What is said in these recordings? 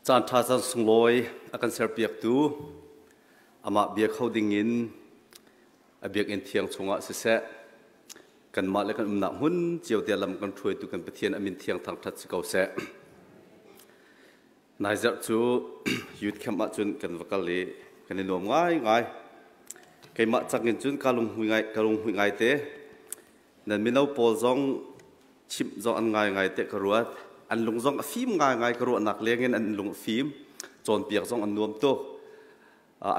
Caan ṭha caan sunglawi a kan serpiaktu amah bia kho dingin a biakinn thiang chungah siseh kanmah le kan umnak hmun cio te lam kan hruaitu kan Pathian a min thiang thangṭhat si ko seh. Nai zarh cu youth camp ahcun kan va kal i kan i nuam ngaingai. Keimah cang in cun ka lunghmui ngai ka lunghmui ngai te. Nan mino pawl zong chimh zong an ngai ngai te ka ruat. An lung zong a fim ngaingai ka ruahnak leng in an lung a fim. Cawnpiak zong an nuam tuk.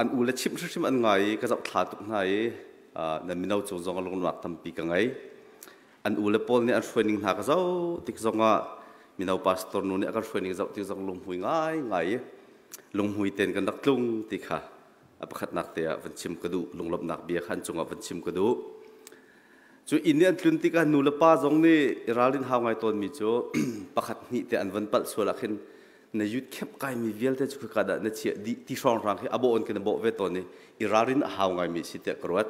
An u le chimh hrimhrim an ngai i ka zohthla tuk hna i nan mino cung zong a lungnuak tampi ka ngei. An u le pawl nih an hruaining hna ka zoh tik zongah mino pastor nu nih a kan hruaining zoh tik zong lunghmui ngaingai i lunghmui tein kan rak tlung ti kha a pakhatnak te ah van chim ka duh lunglawmhnak bia kha an cungah van chim ka duh. Cu inn i an tlun tikah nu le pa zong nih i ralrin hau ngai tawnmi cu pakhat hnih te an van palh sual ah khin na youth camp kaimi vialte cu khika dah na chiah dih ti hrawnghrang khi a bawh in kan i bawh ve tawn i i ralrin a hau ngaimi si tiah ka ruat.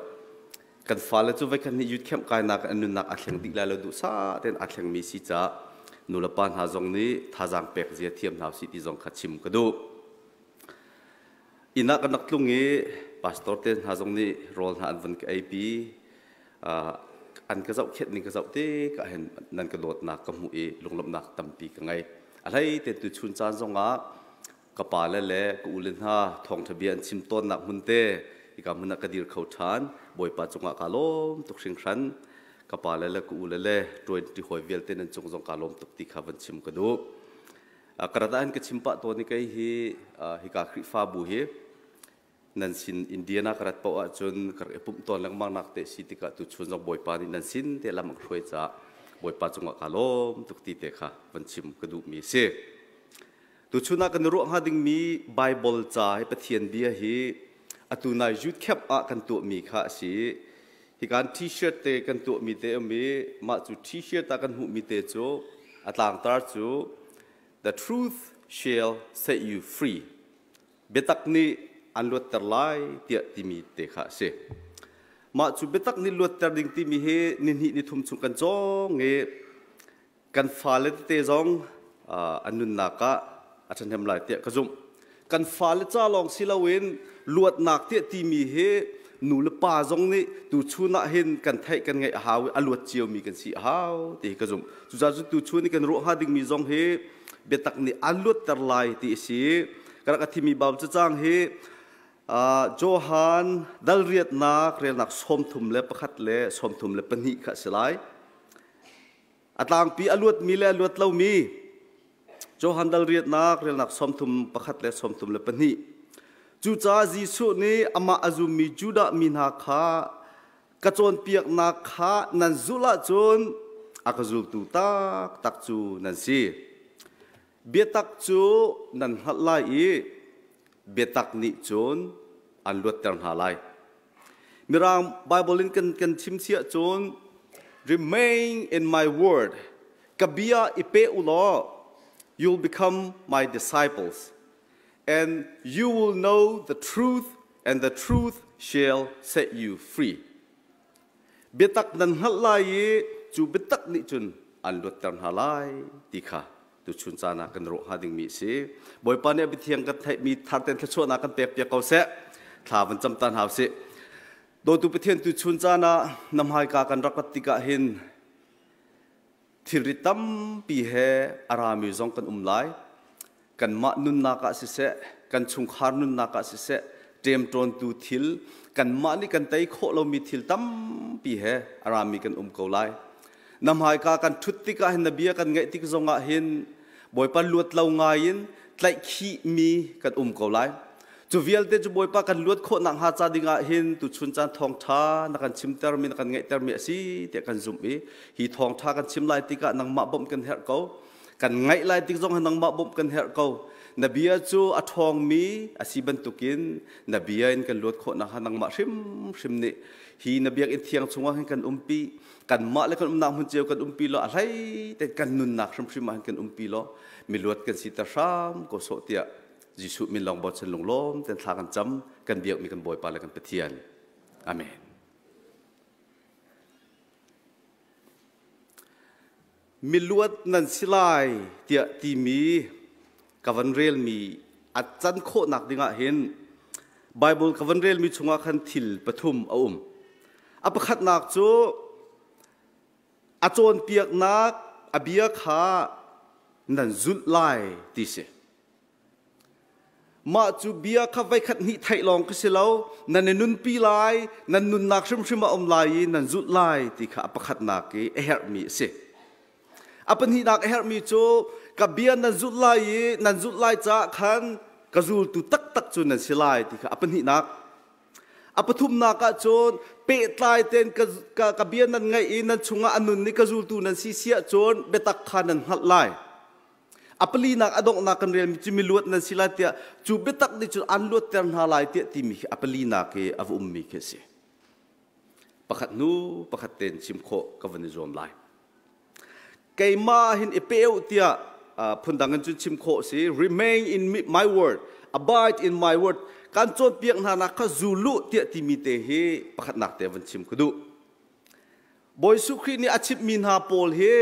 Kan fale cu voikhat nih youth camp kainak an nunnak aa thleng dih lai lo duhsah tein aa thlengmi si caah nulepa hna zong nih thazaang pek zia thiam hna usih ti zong kha chim ka duh. Inn ah kan rak tlung i pastor te hna zong nih rawl hna an van ka eipi. An ka zohkhenh ning ka zoh tik ah hin nan ka dawtnak ka hmuh i lunglawmhnak tampi ka ngei. A hlei te tu chun caan zongah ka pale le ka ule hna thawngṭha bia an chim tawnnak hmun te hika hmun ah ka dir kho ṭhan. Bawipa cungah kaa lawm tuk hringhran. Ka pale le ka ule le ṭuanṭi hawi vialte nan cung zong kaa lawm tuk ti kha van chim ka duh. Ka rat ah hin ka chim pah tawn i kei hi hika Khrihfabu hi nan sin Indiana ka rat paoh ahcun ka rak i pumh tawn lengmang nak te si tikah tuchun zong Bawipa nih nan sin te lam a hruai caah Bawipa cungah kaa lawm tuk ti te kha van chim ka duhmi a si. Tuchun ah kan i ruah hnga dingmi Bible ca hi Pathian bia hi atu nai youth camp ah kan tuahmi kha a si i hikan t-shirt te kan tuahmi te um i mah cu t-shirt ah kan hmuhmi te cu a tlangtar cu The truth shall set you free biatak nih an luatter lai tiah timi te kha a si. Mah cu biatak nih luatter ding timi hi nihnih nithum chung kan cawng i kan fale tete zong an nunnak ah a ṭhahnem lai tiah ka zumh. Kan fale ca lawng si loin luatnak tiah timi hi nu le pa zong nih tuchun ah hin kan theih kan ngeih a hau i a luat ciomi kan si a hau ti hi ka zumh. Cucaah cu tuchun i kan ruah hnga dingmi zong hi biatak nih an luatter lai ti a si. Ka rak a thimi Bible cacang hi Johan dal riatnak relnak 31 le 32 kha a si lai. A tlangpi a luatmi le a luat lomi Johan dal riatnak relnak 31 le 32. Cucaah Jesuh nih amah a zummi Judah mi hna kha ka cawnpiaknak kha nan zulh ahcun a ka zultu taktak cu nan si. Biatak cu nan hngalh lai i biatak nih cun an luatter hna lai. Mirang Bible in kan, kan chim si ahcun remain in my word ka bia i pe u law you'll become my disciples and you will know the truth and the truth shall set you free. Biatak nan hngalh lai i cu biatak nih cun an luatter hna lai ti kha tuchun caan ah kan ruah hnga dingmi a si. Bawipa nih a biathiang kan theihmi tharten thluachuahnak kan pek piak ko seh. Thla van cam ta hna usih. Dawtu Pathian tuchun caan ah na hmaika kan rak rat tikah hin thilri tampi he a rami zong kan um lai. Kanmah nunnak ah siseh, kan chungkhar nunnak ah siseh, ṭemṭawntu thil, kanmah nih kan tei khawh lomi thil tampi he a rami kan um ko lai. Na hmaika kan ṭhut tikah hin na bia kan ngaih tik zongah hin Bawipa luat lo ngai in tlaihkhihmi kan um ko lai. Cu vialte cu Bawipa kan luat khawh nakhnga ca dingah hin tuchun caan thawngṭha na kan chimtermi na kan ngaihtermi a si tiah kan zumh i hi thawngṭha kan chim lai tikah nangmah bawmh kan herh ko. Kan ngaih lai tik zong hin nangmah bawmh kan herh ko. Na bia cu a ṭhawngmi a si bantukin na bia in kan luat khawh nakhnga nangmah hrimhrim nih hi na biakinn thiang chungah hin kan umpi kanmah le kan umnak hmun cio kan umpi law a hlei te kan nunnak hrimhrim ah hin kan umpi law miluat kan si ter hram ko sawh tiah Jesuh min lawng bochan lunglawm ten thla kan cam kan biakmi kan Bawipa le kan Pathian. Amen. Miluat nan si lai tiah timi Ka van relmi a can khawhnak dingah hin Bible ka van relmi chungah khan thil pathum a um. A pakhatnak cu a cawnpiaknak a bia kha nan zulh lai ti si. Mah cu bia kha voikhat hnih theih lawng ka si lo, nan i nunpi lai, nan nunnak hrimhrim a um lai i nan zulh lai ti kha a pakhatnak i a herhmi a si. A pahnihnak a herhmi cu ka bia nan zulh lai i nan zulh lai caah khan ka zultu taktak cu nan si lai ti kha a pahnihnak. A pathumnak ah cun pehtlai tein ka, ka, ka bia nan ngaih i nan chungah a nun i ka zultu nan si si ahcun biatak kha nan hngalh lai. A palinak a donghnak kan relmi cu miluat nan si lai tiah cu biatak nih cun an luatter hna lai tiah timi khi a palinak i a va ummi khi a si. Pakhat hnu pakhat tein chim khawh ka van i zuam lai. Keimah hin i pe u tiah phundang in cun chim khawh si remain in my word abide in my word kan cawnpiak hna nak kha zulu tiah timi te hi pakhatnak te van chim ka duh. Bawi Jesuh Khrih nih a chimhmi hna pawl hi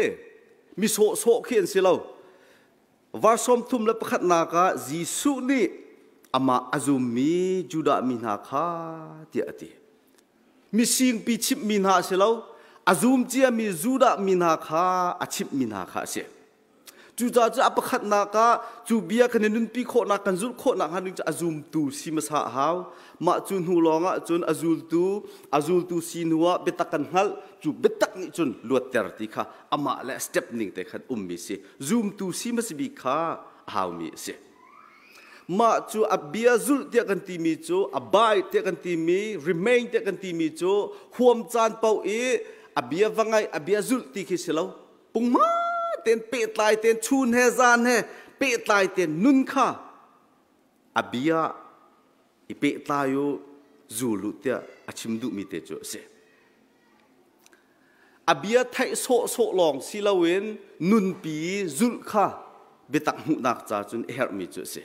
mi sawhsawh khi an si lo. Verse 31 ah Jesuh nih amah a zummi Judah mi hna kha tiah a ti. Misingpi chimhmi hna a si lo, a zum ciami Judah mi hna kha a chimhmi hna kha a si. Cucaah cu a pakhatnak ah cu bia kan i nunpi khawhnak kan zulh khawhnak hnga ding cu a zumtu si hmasa a hau. Mah cu hnu lawng ah cun a zultu a zultu si hnu ah biatak kan hngalh cu biatak nih cun luatter ti kha amah le step ning te khan ummi si. Zumtu si hmasa bik kha a haumi a si. Mah cu a bia zulh tiah kan timi cu abide tiah kan timi remain tiah kan timi cu huam caan paoh i a bia va ngaih a bia zulh ti khi si lo. Pungma tein pehtlai tein chun he zan he pehtlai tein nun kha a bia i pehtlai u zul u tiah a chim duhmi te cu a si. A bia theih sawhsawh lawng si loin nunpi zulh kha biatak hmuhnak ca cun a herhmi cu a si.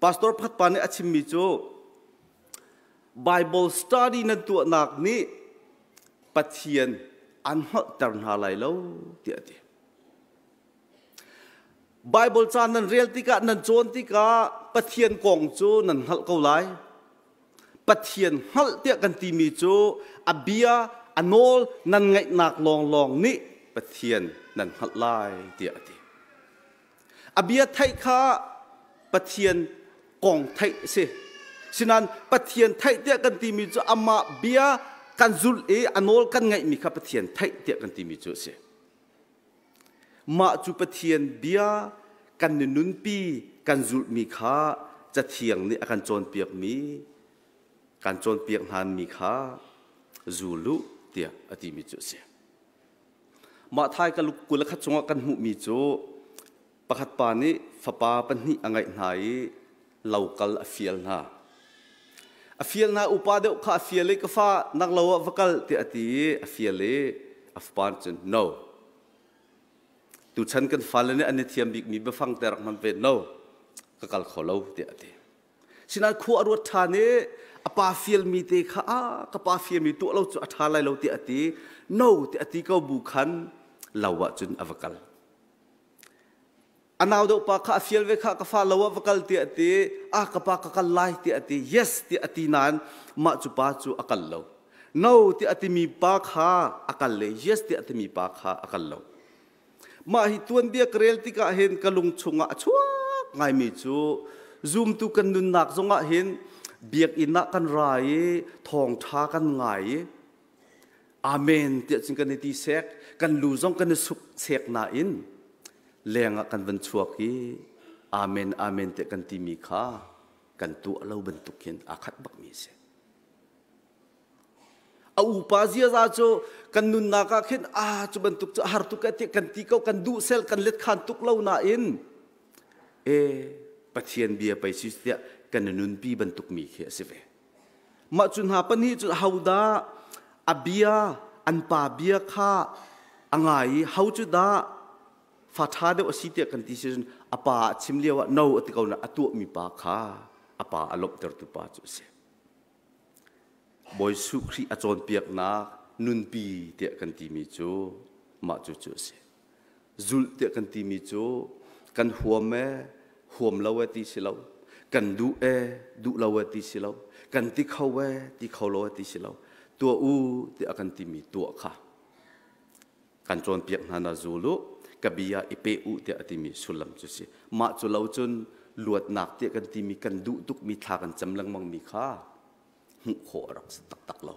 Pastor pakhat pa nih a chimmi cu Bible study nan tuahnak nih Pathian an hngalhter hna lai lo tiah a ti. Bible ca nan rel tikah nan cawn tikah Pathian kong cu nan hngalh ko lai. Pathian hngalh tiah kan timi cu a bia a nawl nan ngaihnak lawnglawng nih Pathian nan hngalh lai tiah a ti. A bia theih kha Pathian kong theih a si. Sinain Pathian theih tiah kan timi cu amah bia kan zulh i a nawl kan ngaihmi kha Pathian theih tiah kan timi cu a si. Mah cu Pathian bia kan nunpi kan zulhmi kha Cathiang nih a kan cawnpiakmi kan cawnpiak hnami kha zul u tiah a timi cu a si. Mah thai ka 21 chungah kan hmuhmi cu pakhat pa nih fapa pahnih a ngeih hna i lo kal a fial hna. A fial hna upa deuh kha a fial i ka fa nak lo ah va kal tiah a ti i a fial i a fapa nih cun no. Tuchan kan fale nih an i thiam bikmi biafang te rak hman ve no ka kal kho lo tiah a ti. Sinain khua a ruat ṭhan i a pa fialmi te kha a ka pa fialmi tuah lo cu a ṭha lai lo tiah a ti. No tiah a ti ko bu khan lo ah cun a va kal. A nau deuh pa kha a fial ve kha ka fa lo ah va kal tiah a ti. A ka pa ka kal lai tiah a ti. Yes tiah a ti nain mah cu pa cu a kal lo. No tiah a timi pa kha a kal le yes tiah a timi pa kha a kal lo. Mah hi tuanbia ka rel tikah hin ka lung chungah a chuak ngaimi cu zumtu kan nunnak zongah hin biakinn ah kan ra i thawngṭha kan ngai i amen tiah cun kan i ti sek kan lu zong kan i suk sek nain leng ah kan van chuak i amen amen tiah kan timi kha kan tuah lo bantuk hin aa khat bakmi a si. A upa ziaza cu kan nunnak ah khin a cu bantuk cu a har tuk eh kan ti ko kan duh sel kan let khan tuk lo nain e Pathian bia pei si tiah kan nunpi bantuk mi khi a si ve. Mah cu hna pahnih cu hodah a bia an pa bia kha a ngai i ho cu dah fa ṭha deuh a si tiah kan ti si cun a pa a chim lio ah no a ti ko na a tuahmi pa kha a pa a lawmhtertu pa cu a si. Bawi Jesuh Khrih a cawnpiaknak nunpi tiah kan timi cu mah cu cu a si. Zulh tiah kan timi cu kan huam ee, Huam lo e ti si lo. Kan duh e duh lo e ti si lo. Kan ti kho e ti kho lo e ti si lo. Tuah u tiah a kan timi tuah kha kan cawnpiak hna na zul u, ka bia i pe u tiah a timi sullam cu si. Mah cu lo cun luatnak tiah kan timi kan duh tukmi thla kan cam lengmangmi kha hmuh khawh a rak si taktak lo.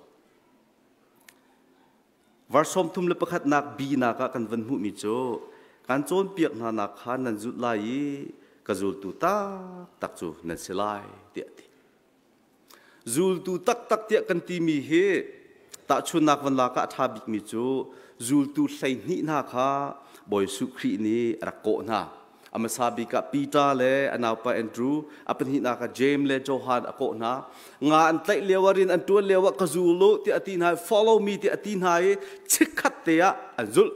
Verse 31nak B nak ah kan van hmuhmi cu kan cawnpiak hna nak kha nan zulh lai i ka zultu taktak cu nan si lai tiah a ti. Zultu taktak tiah kan timi hi tahchunnak van lak ah a ṭha bikmi cu zultu 12 hna kha Bawi Jesuh Khrih nih a rak kawh hna. A hmasa bik ah Peter le a naupa Andrew, a pahnihnak ah James le Johan a kawh hna. Nga an tlaih lio ah rian an ṭuan lio ah ka zul u tiah a ti hna i follow me tiah a ti hna i chikkhat te ah an zulh.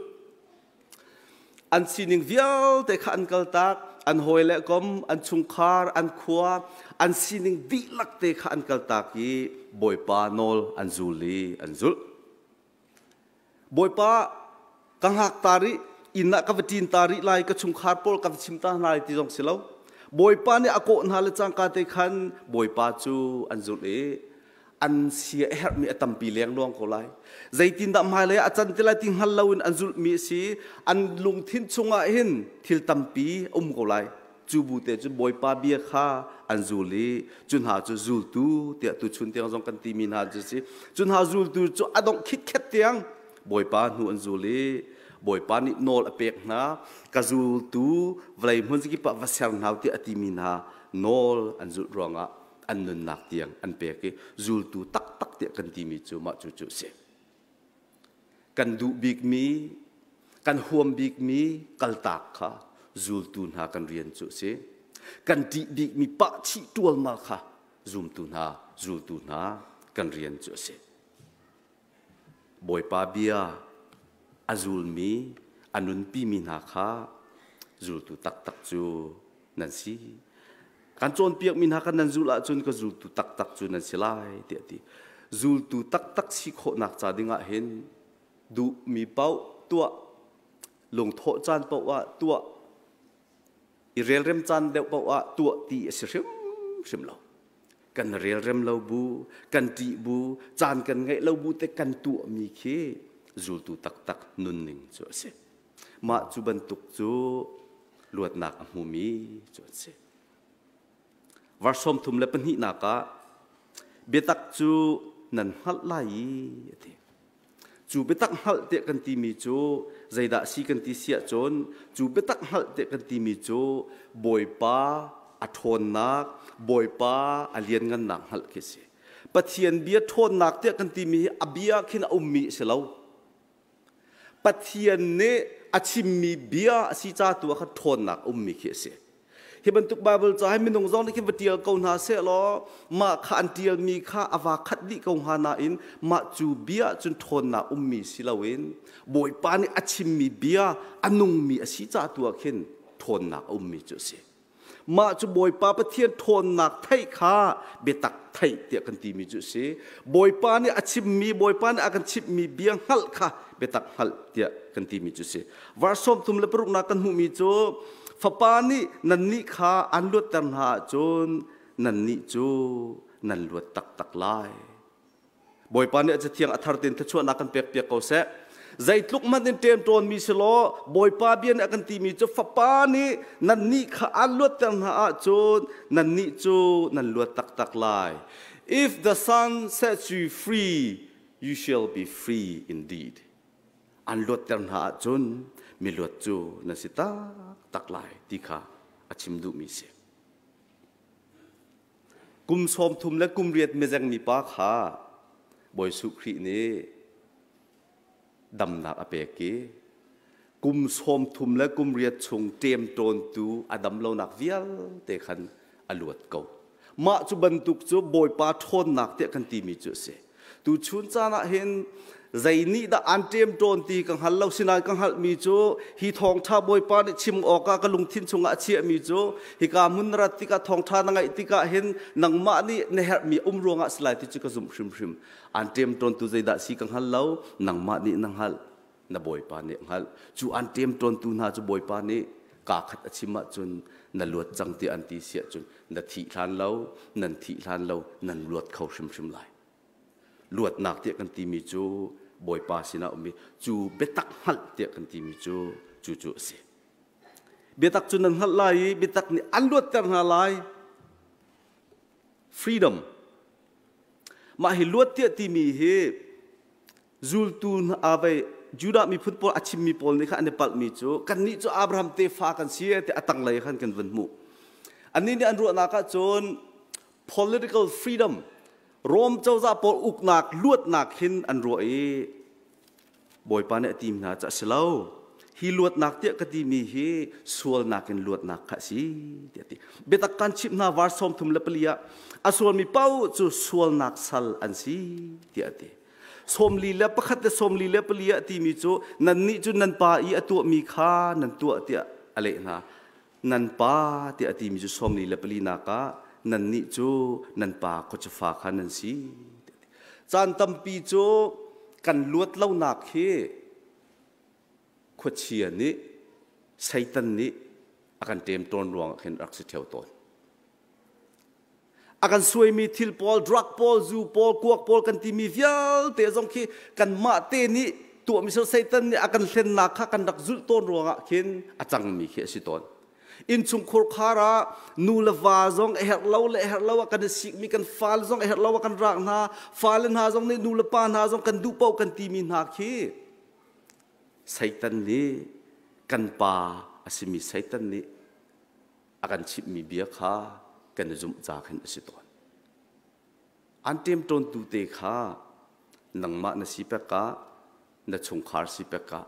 An sining vialte kha an kaltak, an hawi le kom, an chungkhar, an khua, an sining dihlak te kha an kaltak i Bawipa nawl an zul i an zulh. Bawipa ka hngak ta rih, inn ah ka va ṭin ta rih lai, ka chungkhar pawl ka va chim ta hna lai ti zong si lo. Bawipa nih a kawh hna le cangka te khan Bawipa cu an zulh i an sia a herhmi a tampi lengluang ko lai. Zeitindah hmailei ah a can ti lai ti hngal loin an zulhmi a si. An lungthin chungah hin thil tampi a um ko lai. Cu bu te cu Bawipa bia kha an zul i cu hna cu zultu tiah tuchun tiang zong kan timi hna cu si. Cu hna zultu cu a dongh khitkhet tiang Bawipa hnu an zul i Bawipa nih nawl a pek hna. Ka zultu vawlei hmun kip ah va ser hna u tiah a timi hna nawl an zulh ruangah an nunnak tiang an pek i zultu taktak tiah kan timi cu mah cu cu a si. Kan duh bikmi, kan huam bikmi kaltak kha zultu hna kan rian cu a si. Kan ṭih bikmi pah chih ṭualmal kha zumtu hna, zultu hna kan rian cu a si. Bawipa bia a zulmi, a nunpimi hna kha zultu taktak cu nan si. Kan cawnpiakmi hna kha nan zulh ahcun ka zultu taktak cu nan si lai tiah a ti. Zultu taktak si khawhnak ca dingah hin duhmi paoh tuah, lungthawh caan paoh ah tuah, i relrem caan deuh paoh ah tuah ti a si hrimhrim lo. Kan relrem lo bu, kan ṭih bu, caan kan ngeih lo bu te kan tuahmi khi zultu taktak nunning cu a si. Mah cu bantuk cu luatnak a hmumi cu an si. Verse 32nak ah biatak cu nan hngalh lai i a ti. Cu biatak hngalh tiah kan timi cu zeidah si kan ti si ahcun cu biatak hngalh tiah kan timi cu Bawipa a ṭhawnnak, Bawipa a lianngannak hngalh khi a si. Pathian bia ṭhawnnak tiah kan timi hi a bia khin a ummi a si lo. Pathian nih a chimmi bia a si ca tu ah khan ṭhawnnak a ummi khi a si. Hi bantuk Baibal ca hi minung zong nih khin va ṭial ko hna sehlaw mah kha an ṭialmi kha a vaa khat dih ko hnga nain mah cu bia cun ṭhawnnak ummi si loin Bawipa nih a chimmi bia a nungmi a si ca tu ah khin ṭhawnnak a ummi cu a si. Mah cu Bawipa Pathian ṭhawnnak theih kha biatak theih tiah kan timi cu a si. Bawipa nih a chimmi, Bawipa nih a kan chimhmi bia hngalh kha biatak hngalh tiah kan timi cu a si. Verse 36nak kan hmuhmi cu Fapa nih nannih kha an luatter hna ahcun nannih cu nan luat taktak lai. Bawipa nih a cathiang a thar tein thluachuahnak kan pekpiak ko seh. Zeitluk hmanh in ṭemṭawnmi si law Bawipa bia nih a kan timi cu Fapa nih nannih kha aan luatter hna ahcun nannih cu nan luat taktak lai. If the Son sets you free, you shall be free indeed. An luatter hna ahcun miluat cu nan si taktak lai ti kha a chim duhmi si. Kum 30 le kum riat mizengmi pa kha Bawi Jesuh Khrih nih damnak a pek i kum 30 le kum riat chung ṭemṭawntu a dam lonak vialte khan a luat ko. Mah cu bantuk cu Bawipa ṭhawnnak tiah kan timi cu a si. Tuchun caan ah hin zei nih dah aan ṭemṭawn ti ka hngal lo sinain ka hngalhmi cu hi thawngṭha Bawipa nih chim awkah ka lungthin chungah a chiahmi cu hika hmun na rat tikah thawngṭha na ngaih tikah hin nangmah nih na herhmi um ruangah si lai ti cu ka zumh hrimhrim. Aan ṭemṭawntu zeidah si ka hngal lo, nangmah nih na hngalh, na Bawipa nih a hngalh. Cu aan ṭemṭawntu hna cu Bawipa nih Kaa khat a chim ahcun na luat cang tiah an ti si ahcun na thih hlan lo, nan thih hlan lo, nan luat kho hrimhrim lai. Luatnak tiah kan timi cu Bawipa sinah um i cu biatak hngalh tiah kan timi cu cucu a si. Biatak cu nan hngalh lai i biatak nih an luatter hna lai. Freedom. Mah hi luat tiah timi hi zultu avei Judah miphun pawl a chimmi pawl nih khan an i palhmi cu kannih cu Abraham tefa kan si ti a tanglei khan kan vun hmuh. Annih nih an ruahnak ahcun political freedom Rom cozah pawl uknak luatnak hin an ruah i Bawipa nih a ti hna cu a si lo. Hi luatnak tiah ka timi hi sualnak in luatnak kha a si tiah a ti. Biatak kan chimh hna verse 34 ah a sualmi paoh cu sualnak sal an si tiah a ti. 41 le 44 ah timi cu nannih cu nan pa i a tuahmi kha nan tuah tiah a leh hna. Nan pa tiah a timi cu 44 nak ah nannih cu nan pa khuachafa kha nan si. Caan tampi cu kan luat lonak hi khuachia nih Satan nih a kan ṭemṭawn ruangah khin rak si ṭheo tawn. A kan suaimi thil pawl, drug pawl, zu pawl, kuak pawl kan timi vialte zong khi kanmah te nih tuahmi Satan nih a kan hlennak kha kan rak zulh tawn ruangah khin a cangmi khi a si tawn. Innchungkhur khar ah nu le va zong a herh lo le a herh lo ah kan i sikmi kan fale zong a herh lo ah kan raak hna. Fale hna zong nih nu le pa hna zong kan duh paoh kan timi hna khi Satan nih kan pa a simi Satan nih a kan chimhmi bia kha kan i zumh ca khin a si tawn. An ṭemṭawntu te kha nangmah na si pek ah na chungkhar si pek ah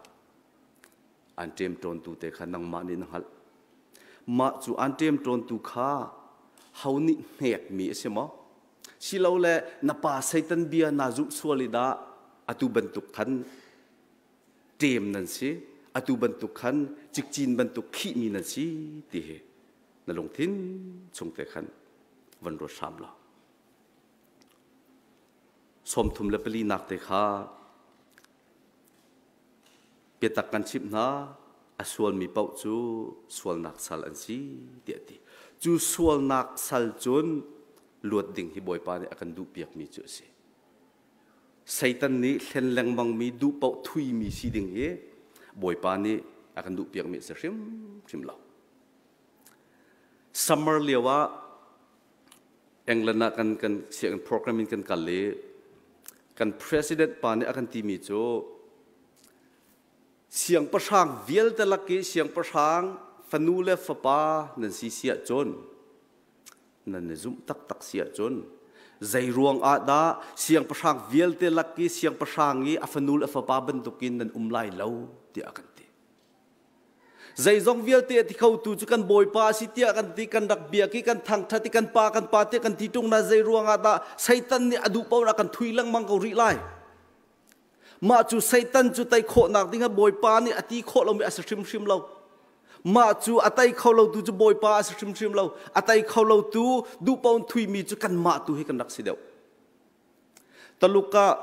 an ṭemṭawntu te kha nangmah nih na hngalh. Mah cu an ṭemṭawntu kha ho nih hnekmi a si maw? Silole na pa Satan bia naa zumh sual i dah atu bantuk khan ṭem nan si, atu bantuk khan cikcin bantuk khihmi nan si ti hi na lungthin chung te khan van ruat hram law. 34 nak te kha biatak kan chimh hna a sualmi paoh cu sualnak sal an si tiah ti. Cu sualnak sal cun luat ding hi Bawipa nih a kan duhpiakmi cu a si. Satan nih hlen lengmangmi duh paoh thuimi si ding hi Bawipa nih a kan duhpiakmi a si hrimhrim lo. Summer lio ah England ah kan kan sianginn program in kan kal i kan president pa nih a kan timi cu siangpahrang vialte lak i siangpahrang fanu le fapa nan si si ahcun nan i zumh taktak si ahcun zei ruang ah dah siangpahrang vialte lak i siangpahrang i a fanu le a fapa bantukin nan um lai lo tiah a kan ti. Zeizong vialte a ti khotu cu kan Bawipa a si tiah kan ti, kan rak biak i kan thangṭhat i kan pa kan pa tiah kan ti ṭung na zei ruangah dah Satan nih a duh paoh a kan thui lengmang ko rih lai. Mah cu Satan cu tei khawhnak dingah Bawipa nih a ti khawh lomi a si hrimhrim lo. Mah cu a tei kho lotu cu Bawipa a si hrimhrim lo. A tei kho lotu duh paoh in thuimi cu kanmah tu hi kan rak si deuh. Taluk ah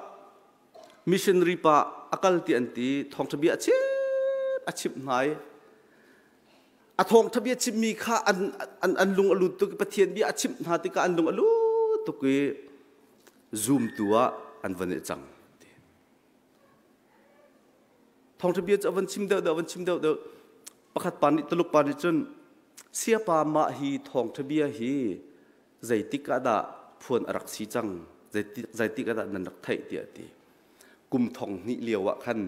missionary pa a kal ti an ti thawngṭha bia a chim a chimh hna i a thawngṭha bia chimmi kha an, an, an lung a lut tuk i Pathian bia a chimh hna tikah an lung a lut tuk i zumtu ah an van i cang ti. Thawngṭha bia cu a van chim deuh deuh a van chim deuh deuh pakhat pa nih Tuluk pa nih cun siapa mah hi thawngṭha bia hi zeitik ah dah phuan a rak si cang zeitik ah dah nan rak theih tiah a ti kum thong hnih lio ah khan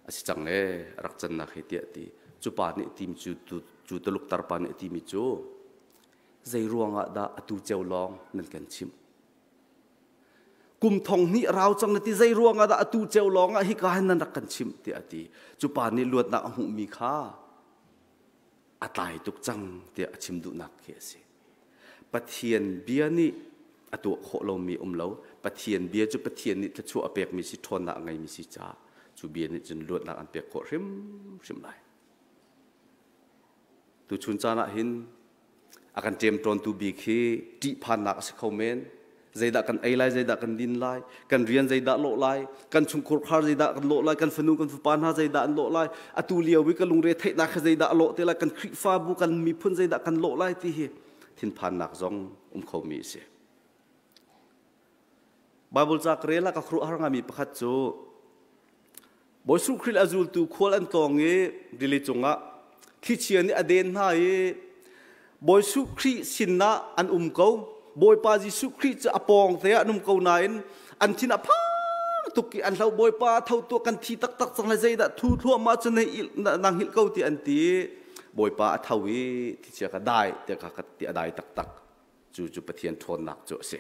a si cang ee a rak cannak hi tiah a ti cu pa nih tim cu cu Tuluk tarpa nih a timi cu zei ruangah dah atu ceu lawng nan kan chimh kum thong hnih rau cang na ti zei ruangah dah atu ceu lawng ah hika hin nan rak kan chimh tiah a ti cu pa nih luatnak a hmuhmi kha a tlai tuk cang tiah a chim duhnak khi a si. Pathian bia nih a tuah khawh lomi um lo. Pathian bia cu Pathian nih thluachuah a pekmi si ṭhawnnak a ngeimi si caah cu bia nih cun luatnak an pek khawh hrimhrim lai. Tuchun caan ah hin a kan ṭemṭawntu bik hi ṭihphannak a si kho men. Zeidah kan ei lai, zeidah kan din lai, kan rian zeidah lawh lai, kan chungkhur khar zeidah kan lawh lai, kan fanu kan fapa hna zeidah an lawh lai, atu lio i ka lungre theihnak kha zeidah a lawh te lai, kan Khrihfabu kan miphun zeidah kan lawh lai ti hi thinphannak zong um khomi a si. Bible ca ka rel ah ka khuaruahhar ngaimi pakhat cu Bawi Jesuh Khrih a zultu khual an tlawng i rili cungah thlichia nih a den hna i Bawi Jesuh Khrih sinah an um ko. Bawipa Jesuh Khrih cu a pawng te ah an um ko nain an thin a phang tuk i an hlo Bawipa tho tuah kan thi taktak cang lai zeidah thu thluahmah cun hei nang hngilh ko ti an ti. Bawipa a tho i thlichia kha dai tiah kha ti a dai taktak. Cu cu Pathian ṭhawnnak cu a si.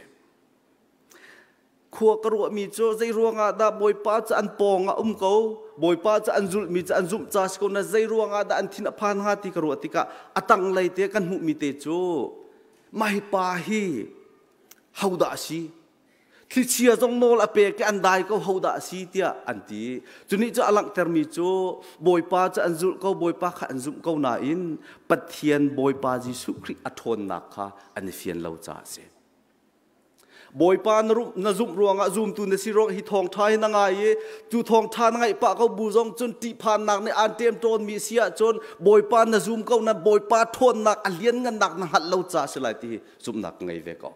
Khua ka ruahmi cu zei ruangah dah Bawipa cu an pawng ah um ko, Bawipa cu an zulhmi cu an zumh ca si ko na zei ruangah dah an thin a phan hnga ti ka ruah tikah a tanglei te kan hmuhmi te cu mah hi pa hi hodah a si? Thlichia zong nawl a pek i an dai ko hodah a si tiah an ti. Cu nih cu a langhtermi cu Bawipa cu an zulh ko, Bawipa kha an zumh ko nain Pathian Bawipa Jesuh Khrih a ṭhawnnak kha an i fian lo caah a si. Bawipa na, na zumh ruangah zumtu na si ruang hi thawngṭha hi na ngai i cu thawngṭha na ngaih pah ko bu zong cun ṭihphannak nih aan ṭemṭawnmi si ahcun Bawipa na zum ko na Bawipa ṭhawnnak a lianngannak na hngalh lo caah si lai ti hi zumhnak ka ngei ve ko.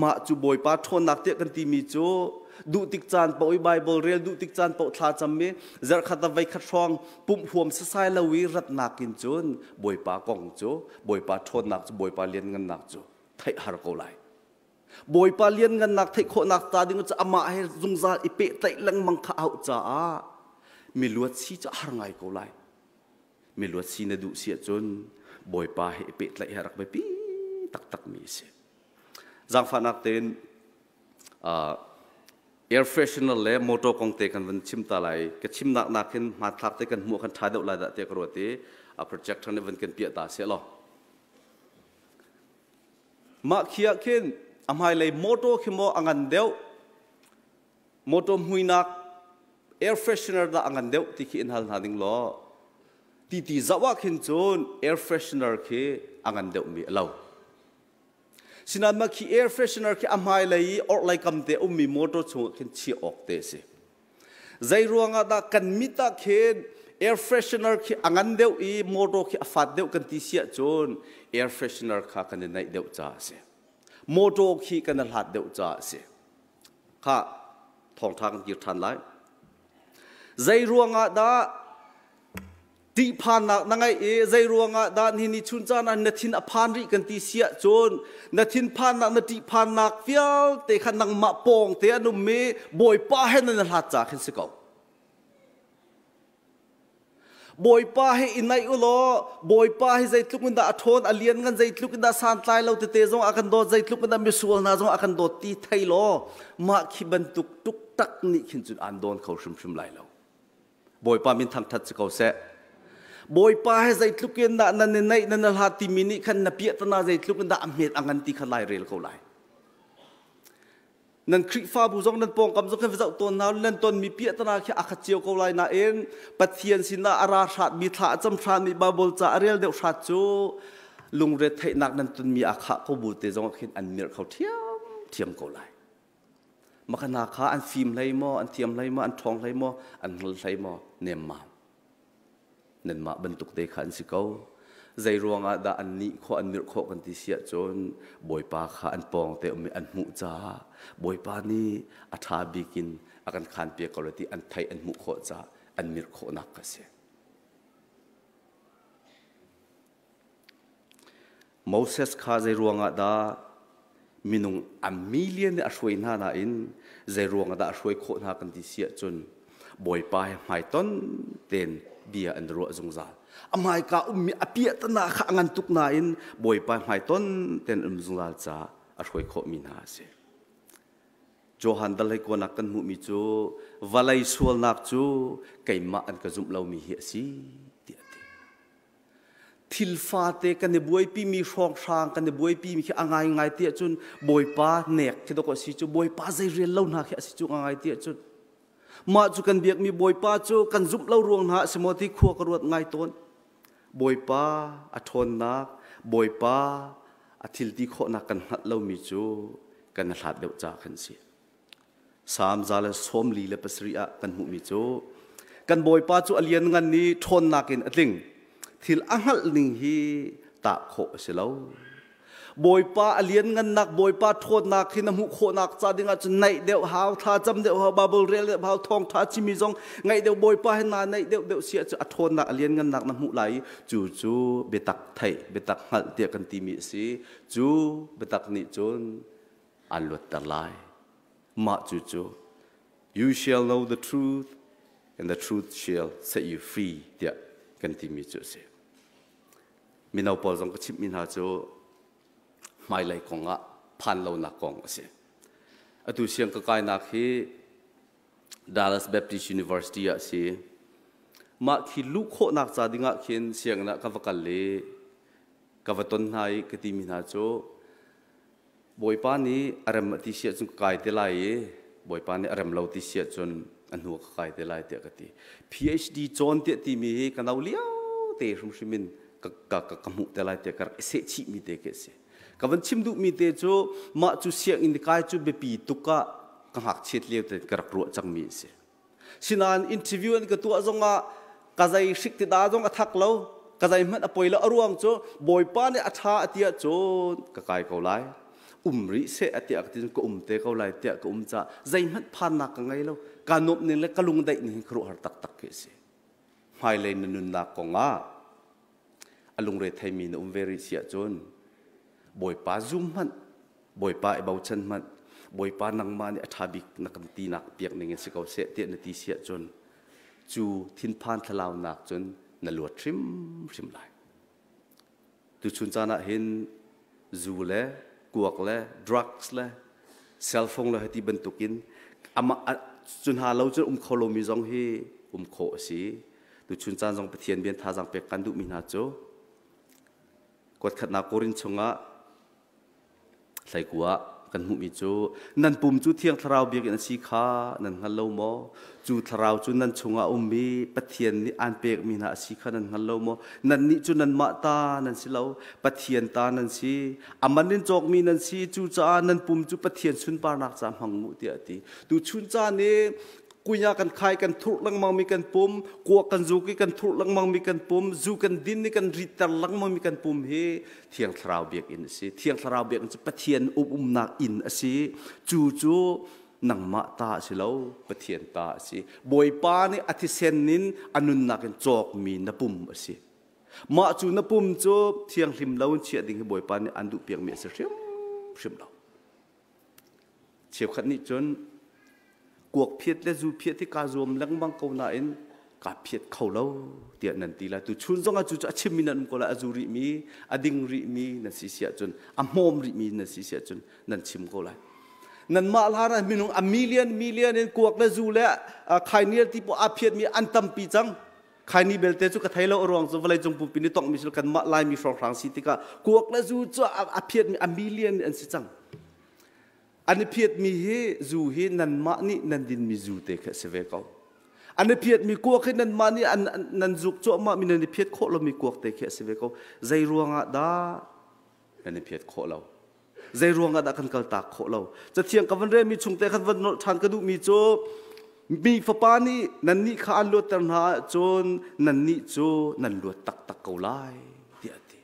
Mah cu Bawipa ṭhawnnak tiah kan timi cu duh tik caan paoh i Bible rel duh tik caan paoh thla cam i zarhkhat ah voikhat hrawng pumh huam sasai lo i ratnak in cun Bawipa kong cu Bawipa ṭhawnnak cu Bawipa lianngannak cu theih har ko lai. Bawipa lianngannak theih khawhnak ta ding cu amah he zungzal i pehtlaih lengmang kha a hauh caah miluat si cu a har ngai ko lai. Miluat si na duh si ahcun Bawipa he i pehtlaih hi a rak biapi taktakmi a si. Zaangfahnak tein air freshener le motor kong te kan van chim ta lai. Ka chimnak nakin hmanthlak te kan hmuh kan ṭha deuh lai dah tiah ka ruat i a projector nih van kan piah ta seh law. Mah khi ah khin a hmailei motor khi maw a ngan deuh motor hmuinak air freshener dah a ngan deuh ti khi in hal hna ding law ti ti zoh ah khin cun air freshener khi a ngan deuhmi a lo. Sinain mah khi air freshener khi a hmailei i orhlei kam te ummi motor chungah khin chiah awk te a si. Zei ruangah dah kan mit ah khin air freshener khi a ngan deuh i motor khi a fat deuh kan ti si ahcun air freshener kha kan i naih deuh caah a si. Motor khi kan i hlat deuh caah a si. Kha thawngṭha kan kir ṭhan lai. Zei ruangah dah ṭihphannak na ngeih i zei ruangah dah ni ni chun caan ah na thin a phan rih kan ti si ahcun na thinphannak na ṭihphannak vialte kha nangmah pawng te an um i Bawipa he nan i hlat ca khin si ko. Bawipa he i naih u law Bawipa hi zeitluk in dah a ṭhawn a lian ngan zeitluk in dah santlai lo tete zong a kan dawt zeitluk in dah misual hna zong a kan dawt ti thei law mah khi bantuk tuktak nih khin cun aan dawn kho hrimhrim lai lo. Bawipa min thangṭhat si ko seh. Bawipa he zeitluk in dah nan i naih nan i hlat timi nih khan na piahtana zeitluk in dah a hmet a ngan ti kha lai rel ko lai. Nan Khrihfabu zong nan pawngkam zong khan va zoh tawn hna nan tonmi piahtana khi a khat cio ko lai nain Pathian sinah a ra hratmi thla a cam hratmi Bible ca a rel deuh hrat cu lungre theihnak nan tonmi aa khah ko bu te zong ah khin an mirh kho ṭhiamṭhiam ko lai. Makana kha an fim hlei maw, an thiam hlei maw, an ṭhawng hlei maw, an hngal hlei maw, nemmam. Nanmah bantuk te kha an si ko. Zei ruangah dah an nih khawh, an mirh khawh kan ti si ahcun Bawipa kha an pawng te um i an hmuh caah Bawipa nih a ṭha bik in a kan khanpiak ko lai ti an theih an hmuh khawh caah an mirh khawhnak kha a si. Moses kha zei ruangah dah minung a million nih a hruai hna nain zei ruangah dah a hruai khawh hna kan ti si ahcun Bawipa he hmaiton tein bia an ruah zungzal. A hmaika ummi a piahtana kha a ngan tuk nain Bawipa hmaiton tein um zungzal caah a hruai khawhmi hna a si. Johan dal hei kuanak kan hmuhmi cu vawlei sualnak cu keimah an ka zumh lomi hi a si tiah a ti. Thil fate kan i buaipimi hrawnghrang kan i buaipimi khi a ngaingai ti ahcun Bawipa nek khi dawk a si cu Bawipa zei rel lo hna khi a si cu a ngai ti ahcun mah cu kan biakmi Bawipa cu kan zumh lo ruang hna a si maw ti khua ka ruat ngai tawn. Bawipa a ṭhawnnak, Bawipa a A thil ti khawhnak kan hngalh lomi cu kan hlat deuh ca kan si. Salm 147 ah kan hmuhmi cu kan Bawipa cu a lianngan i ṭhawnnak in a tling. Thil a hngalh ning hi tah khawh a si lo. Bawipa a lianngannak, Bawipa ṭhawnnak hi na hmuh khawhnak ca dingah cun naih deuh hau, thlacam deuh hau, Bible rel deuh hau, thawngṭha chimmi zong ngaih deuh Bawipa he naa naih deuh deuh si ahcun a ṭhawnnak, a lianngannak na hmuh lai i cu cu biatak theih, biatak hngalh tiah kan timi a si. Cu biatak nih cun aan luatter lai. Mah cu cu you shall know the truth and the truth shall set you free tiah kan timi cu a si. Mino pawl zong ka chimhmi hna cu hmailei kong ah phan lonak kong a si. Atu siang ka kainak hi Dallas Baptist University ah a si. Mah khi luh khawhnak ca dingah khin sianginn ah ka va kal i ka va ton hna i ka timi hna cu Bawipa nih a rem a ti si ahcun ka kai te lai i Bawipa nih a rem lo ti si ahcun a hnu ka kai te lai tiah ka ti. PhD cawn tiah timi hi ka no lio te hrimhrim in ka, ka, ka, ka hmuh te lai tiah ka rak i sehchihmi te khi a si. Ka van chim duhmi te cu mah cu sianginn kai cu biapi tuk ah ka ngakchiat lio te ka rak ruah cangmi a si. Sinain interview an ka tuah zongah ka zei hrik ti da zong a thak lo ka zei hmanh a poi lo a ruang cu Bawipa nih a ṭha a ti ahcun ka kai ko lai um rih seh a tiah ka ti ka um te ko lai tiah ka um caah zeihmanh phannak ka ngei lo ka nuamh ning le ka lungdaih ning hi khuaruahhar taktak khi a si hmailei na nunnak kongah a lungre theimi na um ve rih si ahcun Bawipa zum hmanh Bawipa i bochan hmanh Bawipa nangmah nih a ṭha bik na kan tinak piak ning in si ko seh tiah na ti si ahcun cu thinphan thlalaunak cun na luat hrimhrim lai. Tuchun caan ah hin zu le kuak le drugs le cell phone le hati bantukin amah cu hna lo cun um kho lomi zong hi um khawh a si. Tuchun caan zong Pathian bian thazaang pek kan duhmi hna cu kuatkhatnak Korin chungah Hleikua kan hmuhmi cu nan pum cu Thiang Thlarau biakinn a si kha nan hngal lo maw? Cu Thlarau cu nan chungah a ummi Pathian nih aan pekmi hna a si kha nan hngal lo maw? Nannih cu nanmah ta nan si lo, Pathian ta nan si. A man in cawkmi nan si, cucaah nan pum cu Pathian sunparnak ca hmang u tiah a ti. Tuchun caan i kunya kan khai kan thurh lengmang mi kan pum kuak kan zuk i kan thurh lengmang mi kan pum zu kan din i kan ritter lengmang mi kan pum hi Thiang Thlarau biakinn a si. Thiang Thlarau biakinn cu Pathian umnak inn a si. Cu cu nangmah ta a si lo, Pathian ta a si. Bawipa nih a thisen in a nunnak in cawkmi na pum a si. Mah cu na pum cu thianghlim lo in chiah ding hi Bawipa nih an duhpiakmi a si hrimhrim lo. Cheukhat nih cun kuak phiat le zu phiat hi kaa zuam lengmang ko nain kaa phiat kho lo tiah nan ti lai. Tuchun zongah cu cu a chimmi nan um ko lai, a zu rihmi, a ding rihmi nan si si ahcun, a hmawm rihmi nan si si ahcun nan chim ko lai. Nanmah hlan ah minung a million million in kuak le zu le khainial ti poah aa phiatmi an tampi cang. Khaini belte cu ka thei lo a ruang cu vawleicung pumpi nih tonghmi cu kanmah Laimi hrawnghrang si tikah kuak le zu cu a phiatmi a million an si cang. An i phiatmi hi zu hi nanmah nih nan dinmi zu te khi a si ve ko. An i phiatmi kuak hi nanmah nih an, nan zuk cuahmah mi nan i phiat khawh lomi kuak te khi a si ve ko. Zei ruangah dah nan i phiat khawh lo? Zei ruangah dah kan kaltak khawh lo? Cathiang ka van relmi chung te khan van nolh ṭhan ka duhmi cu mi fapa nih nannih kha an luatter hna ahcun nannih cu nan luat taktak ko lai tiah a ti.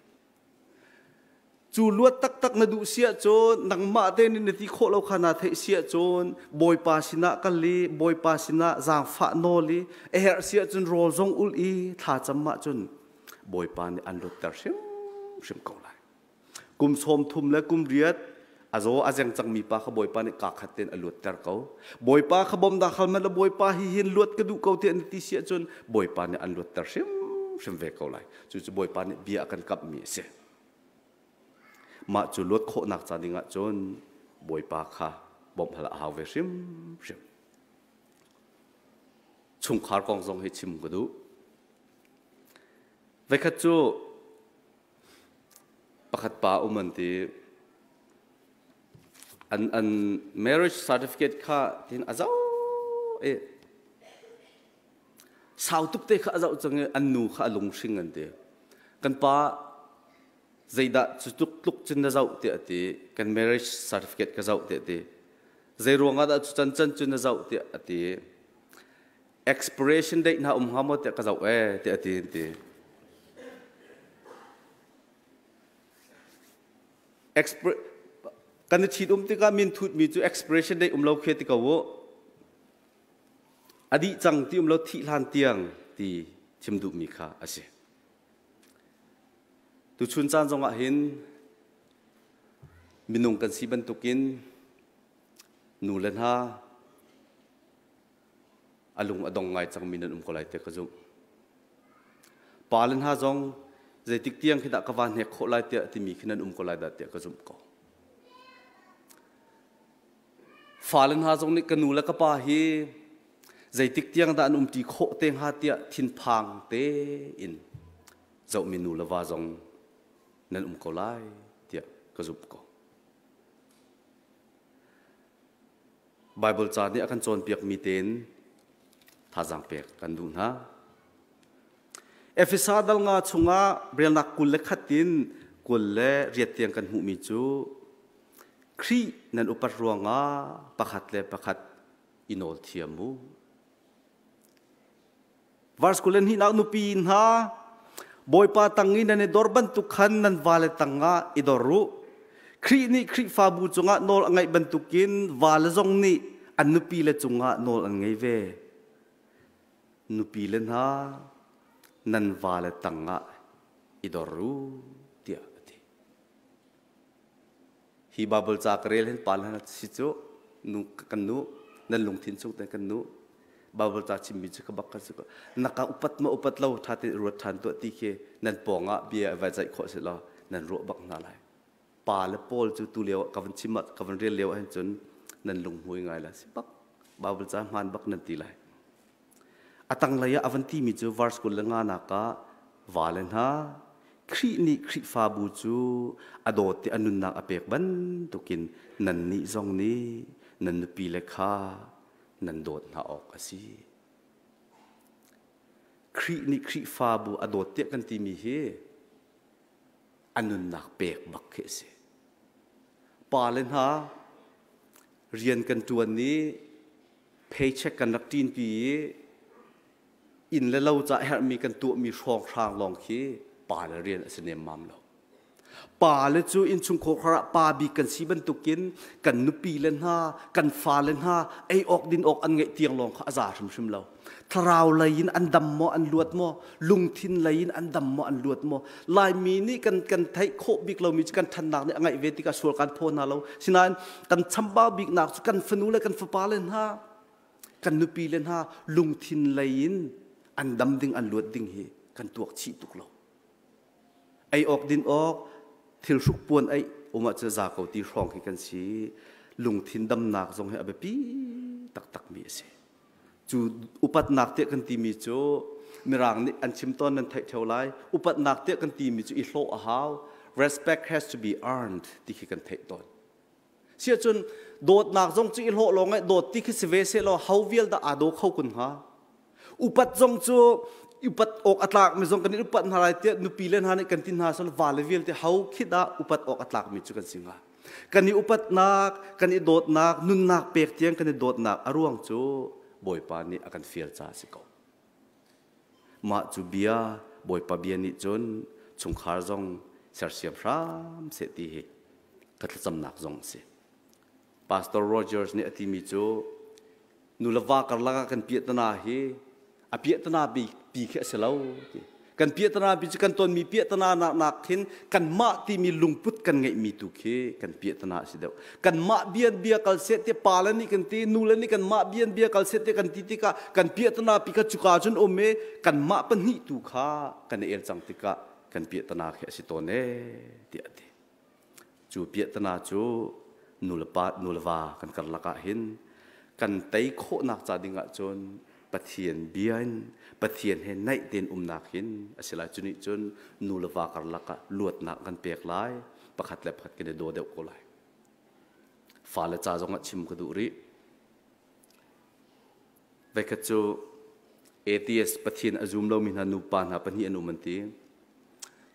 Cu luat taktak na duh si ahcun nangmah te nih na ti khawh lo kha naa theih si ahcun Bawipa sinah kal i Bawipa sinah zaangfah nawl i a herh si ahcun rawl zong ulh i thlacam ahcun Bawipa nih an luatter hrimhrim ko lai. Kum 30 le kum riat a zaw a zeng cangmi pa kha Bawipa nih kaa khat tein a luatter ko. Bawipa kha bawm dah khal hmanh Bawipa hi hin luat ka duh ko tiah na ti si ahcun Bawipa nih an luatter hrimhrim ve ko lai. Cucu Bawipa nih bia a kan kamhmi a si. Mah cu luat khawhnak ca dingah cun Bawipa kha bawmh hal a hau ve hrimhrim. Chungkhar kong zong hi chim ka duh. Voikhat cu Pakhat pa um an ti. An, an marriage certificate kha tin a zoh i sau tuk te kha a zoh cang i an nu kha a lunghring an ti. Kan pa Zeidah cu tluk tluk cun na zoh tiah a ti. Kan marriage certificate ka zoh tiah a ti. Zei ruangah dah cu can can cu na zoh tiah a ti. Expiration date hna um hnga maw tiah ka zoh ee tiah a ti an ti. Kan i ṭhit um tikah min thutmi cu expiration date um lo khi ti ko u. A dih cang ti um lo thih hlan tiang ti chim duhmi kha a si. Tuchun caan zongah hin minung kan si bantukin nu le hna a lung a dong ngai cangmi nan um ko lai tiah ka zumh. Pa le hna zong zeitik tiang khi dah ka van hnek khawh lai tiah timi khi nan um ko lai dah tiah ka zumh ko. Fale hna zong nih ka nu le ka pa hi zeitik tiang dah an umṭi khawh te hnga tiah thinphang tein zohmi nu le va zong nan um ko lai tiah ka zumh ko. Baibal ca nih a kan cawnpiakmi tein thazaang pek kan duh hna. Efesa dal nga chungah relnak 21 in 28 tiang kan hmuhmi cu Khrih nan upat ruangah pakhat le pakhat i nawl thiam u. Verse 22 nupi hna Bawipa tang i nan i dor bantuk khan nan vale tangah i dor u. Khrih nih Khrihfabu cungah nawl a ngeih bantukin vale zong nih an nupile cungah nawl an ngei ve. Nupile hna nan vale tangah i dor u tiah a ti. Hi Bible ca ka rel hin pa le si cu nu kan nu nan lungthin chung te kan nu Bible ca chimmi cu ka bak ka si ko na ka upat ma upat lo tha te ruat than tuah ti khi nan pawng ah bia vai zaih khawh si law nan ruah bak hna lai pa le Paul cu tu lio ka van chim ka van rel lio ahhin cun nan lunghmui ngai la si bak Bible ca hmaan bak nan ti lai A tanglei ah a van timi cu verse 25 nak ah vale hna Khrih nih Khrihfabu cu a dawt i a nunnak a pek bantukin nannih zong nih nan nupile kha nan dawt hna awk a si. Khrih nih Khrihfabu a dawt tiah kan timi hi a nunnak pek bak khi a si. Pale hna rian kan ṭuan i paycheck kan rak ṭinpi i inn le lo ca herhmi kan tuahmi hrawnghrang lawng khi pa le rian a si nemmam lo. Pa le cu innchungkhar ah pa bik kan si bantukin kan nupi le hna, kan fale hna ei awk din awk an ngeih tiang lawng kha a za hrimhrim lo. Thlarau lei in an dam maw an luat maw, lungthin lei in an dam maw an luat maw. Laimi nih kan kan theih khawh bik lomi cu kan ṭhannak nih a ngaih ve tikah sual kan phaw hna lo. Sinain kan chambau biknak cu kan fanu le kan fapa le hna kan nupi le hna lungthin lei in an dam ding an luat ding hi kan tuak chih tuk lo. Ei awk din awk thil hruk puan ei um ah cu za ko ti hrawng khi kan si. Lungthin damnak zong hi a biapi taktak mi a si. Cu upatnak tiah kan timi cu Mirang nih an chim tawn nan theih theo lai. Upatnak tiah kan timi cu i hlawh a hau. Respect has to be earned ti khi kan theih tawn. Siahcun dawtnak zong cu i hlawh lawng ai dawt ti khi si ve seh law ho vial dah aa daw kho kun hnga? Upat zong cu upat awk a tlakmi zong kan i upat hna lai tiah nupi le hna nih kan ti hna sal vale vialte ho khi dah upat awk a tlakmi cu kan si hnga? Kan i upatnak, kan i dawtnak, nunnak pek tiang kan i dawtnak a ruang cu Bawipa nih a kan fial caah a si ko. Mah cu bia Bawipa bia nih cun chungkhar zong sersiam hram seh ti hi ka thlacamnak zong a si. Pastor Rogers nih a timi cu nu le va karlak ah kan piahtana hi a piahtana pi khi a si lo ti. Kan piahtana pi cu kan tonmi piahtana nak nak khin kanmah timi lungput kan ngeihmi tu khi kan piahtana a si deuh. Kanmah bian bia kal seh ti pa le nih kan ti nu le nih kanmah bian bia kal seh ti kan ti tikah kan piahtana pi kha cuka cun um i kanmah pahnih tu kha kan i el cang tikah kan piahtana khi a si tawn ee tiah a ti. Cu piahtana cu nu le pa nu le va kan karlak ah hin kan tei khawhnak ca ding ah cun Pathian bia in Pathian he naih tein umnak hin a si lai. Cu nih cun nu le va karlak ah luatnak kan pek lai, pakhat le pakhat kan i daw deuh ko lai. Fale ca zong ah chim ka duh rih. Voikhat cu atheist Pathian a zum lomi hna nupa hna pahnih an um an ti.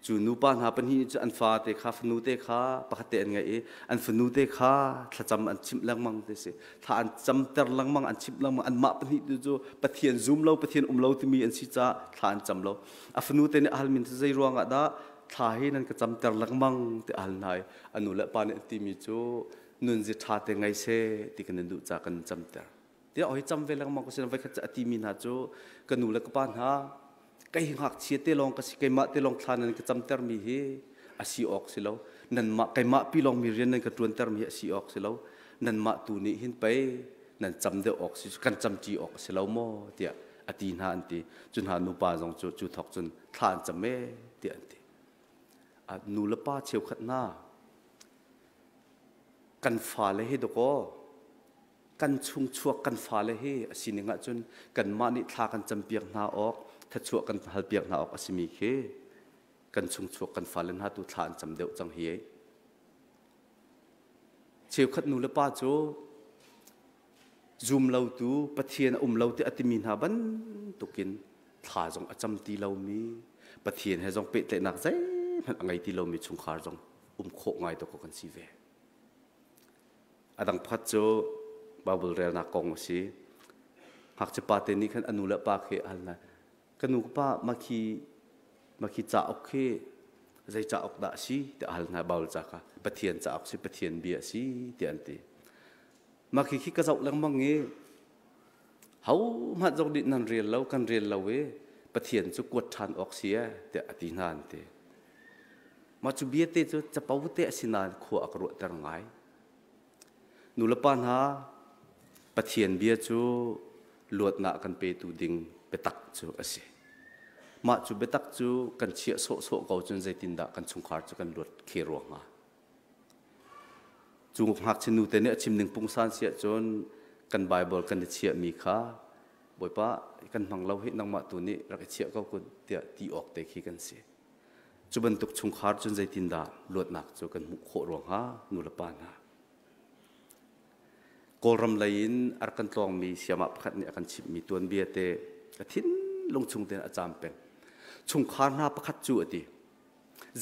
Cu nupa hna pahnih nih cun an fate kha fanute kha pakhat te an ngeih i an fanute kha thlacam an chimh lengmang ti si. Thla an camter lengmang, an chimh lengmang. Anmah pahnih tu cu Pathian zum lo, Pathian um lo timi an si caah thla an cam lo. A fanute nih a halmi cu zei ruangah dah thla hi nan ka camter lengmang ti a hal hna i a nu le pa nih an timi cu nunzi ṭha te ngei seh ti kan in duh caah kan in camter. Tiah oi cam ve lengmang ko sin voikhat a timi hna cu ka nu le ka pa hna kei hi ngakchia te lawng ka si, keimah te lawng thla nan ka camtermi hi a si awk si lo, nanmah keimah pi lawng mi rian nan ka ṭuantermi hi a si awk si lo, nanmah tu nih hin pei nan cam deuh awk si, kan camṭi awk a si lo maw tiah a ti hna an ti. Cu hna nupa zong cu cu thawk cun thla an cam ee tiah an ti. Nu le pa cheukhat hna kan fale hi dakaw kan chungchuak kan fale hi a sining ahcun kanmah nih thla kan campiak hna awk, thlachuah kan halpiak hna awk a simi khi kan chungchuak kan fale hna tu thla an cam deuh cang hi. Cheukhat nu le pa cu zum lotu Pathian a um lo ti a timi hna bantukin thla zong a cam ti lomi, Pathian he zong pehtlaihnak zeihmanh a ngei ti lomi chungkhar zong um khawh ngai dawk kan si ve. A dang pakhat cu Bible relnak kong a si. Ngakchia pa te nih khan a nu le pa khi a hal hna. Ka nu ka pa makhi makhi cauk khi zei cauk dah a si tiah a hal hna. Bible ca kha Pathian cauk si, Pathian bia a si tiah an ti. Makhi khi ka zoh lengmang i ho hmanh zong nih nan rel lo, kan rel lo i Pathian cu kuat ṭhan awk si ee tiah a ti hna an ti. Mah cu bia te cu capo te a si nain khua a ka ruahter ngai. Nulepa hna, Pathian bia cu luatnak kan petu ding biatak cu a si. Mah cu biatak cu kan chiah sawhsawh ko cun zeitindah kan chungkhar cu kan luat khe rua hnga? Cu ngakchia nu te nih a chim ning pungsan si ahcun kan Bible kan i chiahmi kha Bawipa kan hmang lo hi, nangmah tu nih rak i chiah ko kun tiah ti awk te khi kan si. Cu bantuk chungkhar cun zeitindah luatnak cu kan hmuh khawh rua hnga, nulepa hna? Kawlram lei in a rak kan tlawngmi siamah pakhat nih a kan chimhmi tuanbia te ka thinlung chung tein a caam peng. Chungkhar hna pakhat cu a ti.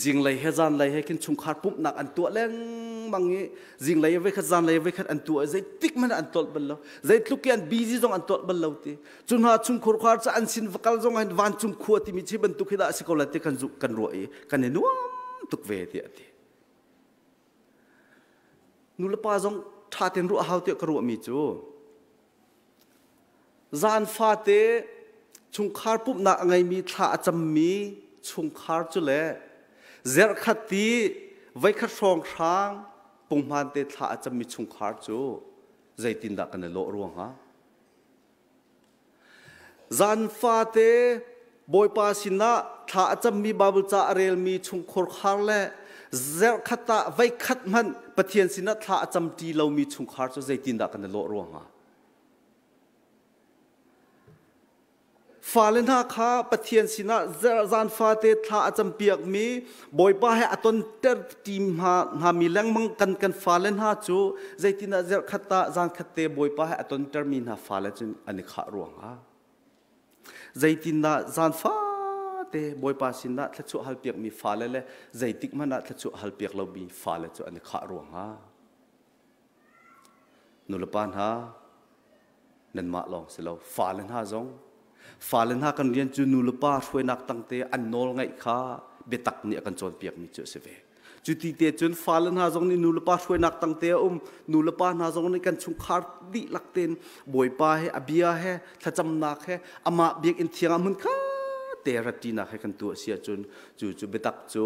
Zinglei he zanlei he khin chungkhar pumhnak an tuah lengmang i zinglei voikhat zanlei voikhat an tuah, zeitik hmanh an tolh bal lo, zeitluk i an busy zong an tolh bal lo ti. Cu hna chungkhur khar cu an sin va kal zong hin vancung khua timi chi bantuk hi dah a si ko lai ti kan kan ruah i kan i nuam tuk ve tiah a ti. Nulepa zong ṭha tein ruah hau tiah ka ruahmi cu zan fate chungkhar pumhnak a ngeimi, thla a cammi chungkhar cu le zerhkhat ti voikhat hrawnghrang punghman te thla a cammi chungkhar cu zeitindah kan i lawh ruangah? Zan fate Bawipa sinah thla a cammi, Bible ca a relmi chungkhur khar le zerhkhat ah voikhat hmanh Pathian sinah thla a cam ṭi lomi chungkhar cu zeitindah kan i lawh ruangah? Fale hna kha Pathian sinah zan fate thla a campiakmi, Bawipa he a tonter ṭi hngami lengmang kan kan fale hna cu zeitindah zerhkhat ah zan khat te Bawipa he a tontermi hna fale cu an i khah ruangah? Zeitindah zan fate Bawipa sinah thluachuah halpiakmi fale le zeitik hmanh ah thluachuah halpiak lomi fale cu an i khah ruangah? Nulepa hna, nanmah lawng si lo, fale hna zong, fale hna kan rian cu nulepa hruainak tangte an nawl ngaih kha biatak nih a kan cawnpiakmi cu a si ve. Cu ti te cun fale hna zong nih nulepa hruainak tangte a um, nulepa hna zong nih kan chungkhar dihlak tein Bawipa he, a bia he, thlacamnak he, amah biakinn thiang ah hmun khat te ratṭinak he kan tuah si ahcun cu cu biatak cu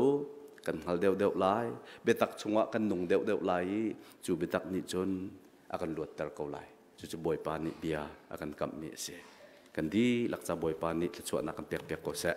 kan hngal deuhdeuh lai, biatak chungah kan nung deuhdeuh lai i cu biatak nih cun a kan luatter ko lai. Cucu Bawipa nih bia a kan kamhmi a si. Kan dihlak ca Bawipa nih thluachuahnak kan pekpiak ko seh.